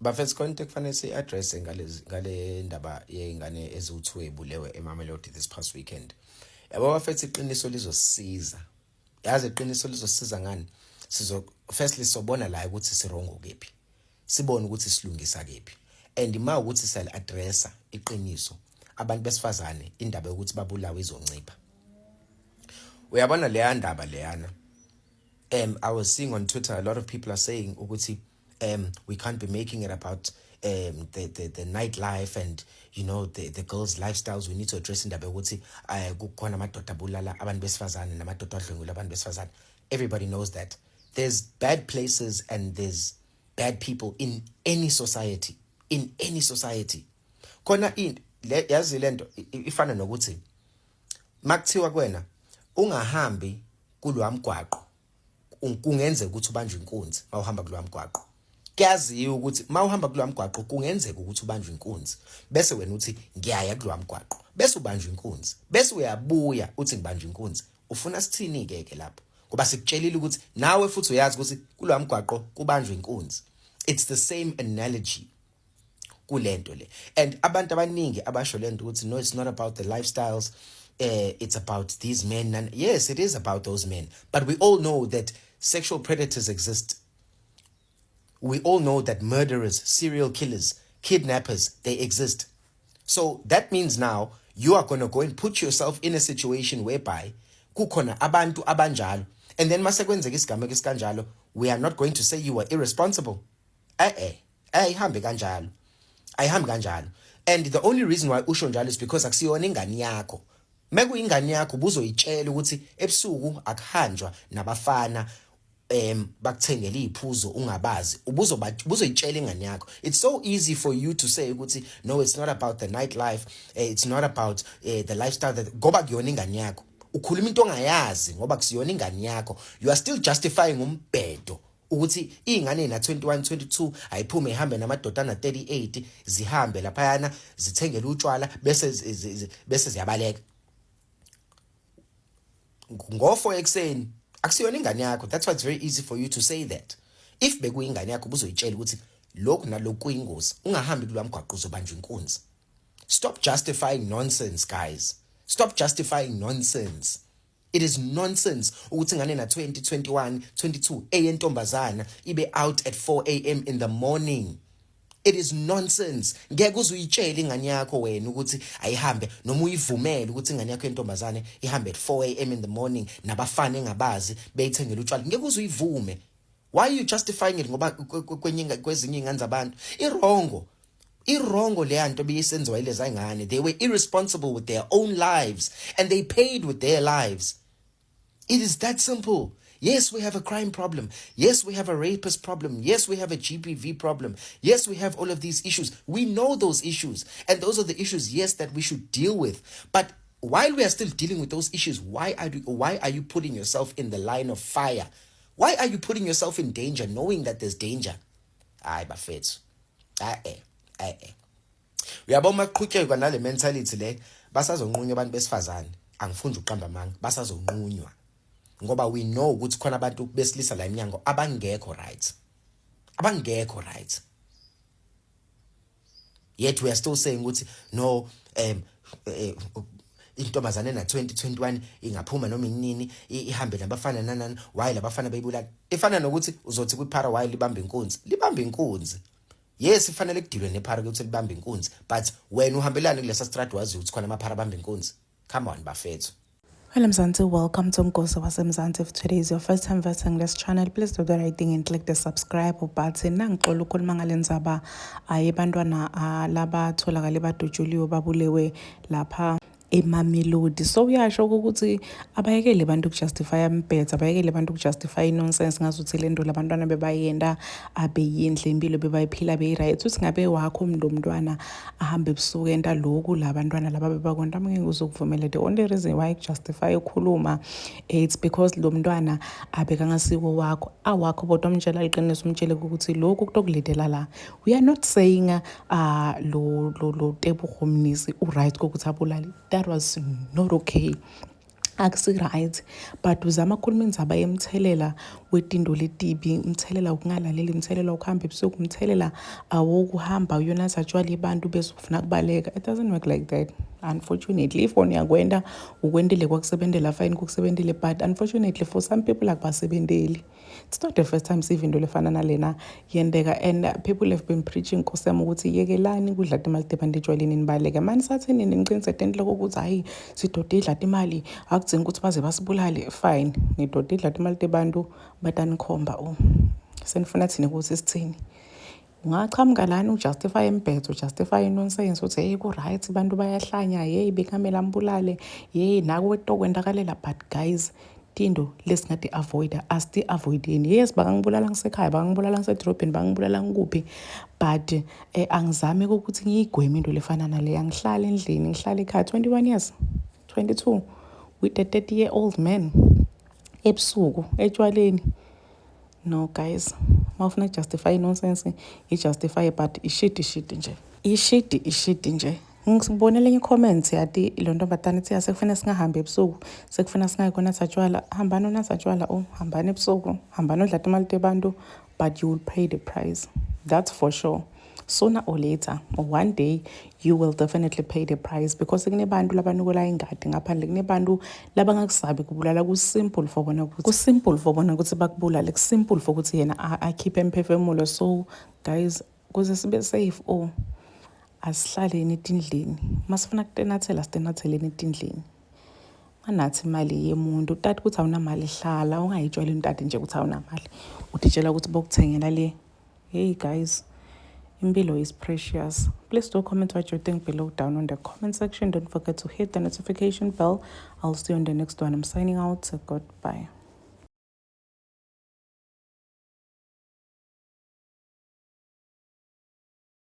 Bafethu, khona into ekufanele siyi-address ngale ndaba yey'ngane eziwu-2 ey'bulewe eMamelodi this past weekend. Yabo bafethu, iqiniso lizosisiza. Yazi iqiniso lizosisiza ngani? Sizo firstly sobona la ukuthi si-wrong kephi. Sibone ukuthi silungisa kephi. And ma ukuthi siyali-addressa iqiniso, abantu besifazane indaba yokuthi babulawe izoncipha. Uyabona leya ndaba leyana, I was seeing on Twitter a lot of people are saying ukuthi we can't be making it about the nightlife and the girls' lifestyles. We need to address indaba yokuthi kukhona amadoda abulala abantu besifazane namadoda adlwengula abantu besifazane. Everybody knows that there's bad places and there's bad people in any society, in any society. Khona into le, yazi lento ifana nokuthi makuthiwa kuwena ungahambi kulowa mgwaqo, kungenzeka ukuthi ubanjwe inkunzi mawuhamba kulowa mgwaqo. Kuyaziwa ukuthi mawuhamba kulowa mgwaqo kungenzeka ukuthi ubanjwe inkunzi, bese wena uthi ngiyaya kulowa mgwaqo, bese ubanjwa inkunzi, bese uyabuya uthi ngibanjwe inkunzi. Ufuna sithini ke ke lapho? Ngoba sikutshelile ukuthi nawe futhi uyazi ukuthi kulowa mgwaqo kubanjwe inkunzi. It's the same analogy kulento le. And abantu abaningi abasho lento ukuthi no, it's not about the lifestyles, it's about these men. And yes, it is about those men, but we all know that sexual predators exist. We all know that murderers, serial killers, kidnappers, they exist. So that means now you are going to go and put yourself in a situation whereby kukhona abantu abanjalo, and then mase kwenzeka isigameko esikanjalo, we are not going to say you are irresponsible. Eh, ayihambe kanjalo, ayihambi kanjalo. And the only reason why usho njalo is because akusiyona ingane yakho. Mekuyingane yakho, ubuzoyitshela ukuthi ebusuku akuhanjwa nabafana bakuthengele iziphuzo ungabazi. Ubuzoba ubuzoyitshela ingane yakho. It's so easy for you to say ukuthi no, it's not about the nightlife, it's not about the lifestyle that, ngoba kuyona ingane yakho. Ukhuluma into ongayazi ngoba kusiyona ingane yakho. You are still justifying umbhedo ukuthi izingane na 21, 22 ayiphume ihambe namadoda na 38, zihambe laphayana zithengele utshwala, bese ziyabaleka ngo-4 ekseni. Akusiyona ingane yakho, that's why it's very easy for you to say that. If bekuyingane yakho, ubuzoyitshela ukuthi lokhu nalokhu kuyingozi, ungahambi kulowa mgwaqo, uzobanjwa inkunzi. Stop justifying nonsense, guys. Stop justifying nonsense. It is nonsense ukuthi ingane na 20, 21, 22 eyentombazana ibe out at 4 a.m. in the morning. It is nonsense. Ngeke uze uyitshele ingane yakho wena ukuthi ayihambe, noma uyivumele ukuthi ingane yakho yentombazane ihambe at 4 a.m. in the morning nabafana engabazi, beyithengele utshwala. Ngeke uze uyivume. Why are you justifying it? Ngoba kwenye kwezinye ingane zabantu i-wrong, i-wrong leya nto beyisenziwa yileza ngane. They were irresponsible with their own lives and they paid with their lives. It is that simple. Yes, we have a crime problem. Yes, we have a rapist problem. Yes, we have a GBV problem. Yes, we have all of these issues. We know those issues. And those are the issues, yes, that we should deal with. But while we are still dealing with those issues, why are you putting yourself in the line of fire? Why are you putting yourself in danger knowing that there's danger? Hayi bafethu. Eh eh. Uyabona maqhutshekwa nale mentality le, basazonqunywa abantu besifazane. Angifuni ukuqamba amanga, basazonqunywa. Ngoba we know ukuthi khona abantu besilisa la eminyango abangekho right, abangekho right. Yet we are still saying ukuthi no, intombazane na 2021 ingaphuma noma inini, ihambe nabafana nanani. Why labafana beyibulala? Ifana nokuthi uzothi kwiphara, why libamba inkunzi? Libamba inkunzi, yes, ifanele kudilwe nephara ukuthi libamba inkunzi, but wena uhambelani kulesa strad wazi ukuthi khona amaphara abamba inkunzi? Come on, bafethu. Hello Mzansi, welcome to Mgosi waseMzansi. If today is your first time visiting this channel, please do the right thing and click the subscribe button. Nangixola ukukhuluma ngale ndzaba ayebantwana labatholakale badutshuliwe babulewe lapha eMamelodi. So uyasho ukuthi abayekele abantu ukujustify umbhedo, abayekele abantu ukujustify i-nonsense ngazuthi le nto labantwana bebayenda abeyindle, impilo bebayiphila beyi-right. Uthi ngabe wakho lo mntwana ahambe ebusuku enta lokhu la bantwana laba bebakwenta, ngeke uzokuvumela. The only reason why kujustify ukukhuluma, it's because lo mntwana abekangasiko wakho, awakho bodwa. Umtshela liqiniso, umtshele ukuthi lokhu kutokulidela la. We are not saying lo Tebogo Mnisi u-right kokuthi abulale. That was not okay. Akusi-right, but uzama ukukhuluma indzaba yemthelela wetinto letibi, umthelela wokungalaleli, umthelela wokuhamba ebusuku, umthelela awokuhamba uyonatha tshwala abantu bese ufuna kubaleka. It doesn't work like that, unfortunately. If wona uyakwenda, ukwendile, kwakusebentela, fine, kukusebentile, but unfortunately for some people akubasebenteli. It's not the first time siva into lefana nalena yenteka, and people have been preaching, nkosi yami, ukuthi yekelani kudla timali tebantu etshwaleni, nibaleke mani. Sathi nini niqinise tenhloko ukuthi hhayi, sidoda idla timali, akudzingi ukuthi baze basibulale. Fine, nidoda idla timali tebantu, batanikhomba. O senifuna thina ukuthi sithini? Ungachamuka lana ujustify imbhedo, ujustify i-nonsense, uthi hey, ku-right, bantu bayahlanya, hey, bekamele ambulale, hey, naku tokwentakalela. But guys, tinto lesingati-avoida asiti-avoideni. Yes, bangangibulala ngisekhaya, bangangibulala ngisedorobheni, bangangibulala ngikuphi, but angizame ukuthi ngiyigweme into lefana naleya. Ngihlale endlini, ngihlale ekhaya. 21 years, 22, with a 30-year-old man ebusuku etshwaleni. No guys, mawufuna justify nonsense, i-justify, but ishidi ishidi nje, ishidi ishidi nje. Ngibonele enye i-comment yati lo ntombazane ithi sekufanele singahambi ebusuku, sekufuna singayi konatha tshwala. Hambani onatha tshwala, oh, hambani ebusuku, hambani odla imali tebantu, but you will pay the price, that's for sure. Sooner or later, one day you will definitely pay the price, because kunebantu labanukela ingadi ngaphandle, kunebantu labangakusabi kubulala. Ku-simple for bona ukuthi, ku-simple for bona ukuthi bakubulale, ku-simple for ukuthi yena akhiphe emphefemulo. So guys, kuze sibe safe, oh, asihlaleni etindlini. Masifuna kutenathela, sitenatheleni etindlini. Unganathi imali yemuntu. Utati ukuthi awunamali, hlala ungayitshwali. Utati nje ukuthi awunamali, utitshela ukuthi bokuthengela le. Hey guys, impilo is precious. Please do comment what you think below down on the comment section. Don't forget to hit the notification bell. I'll see you on the next one. I'm signing out. Goodbye.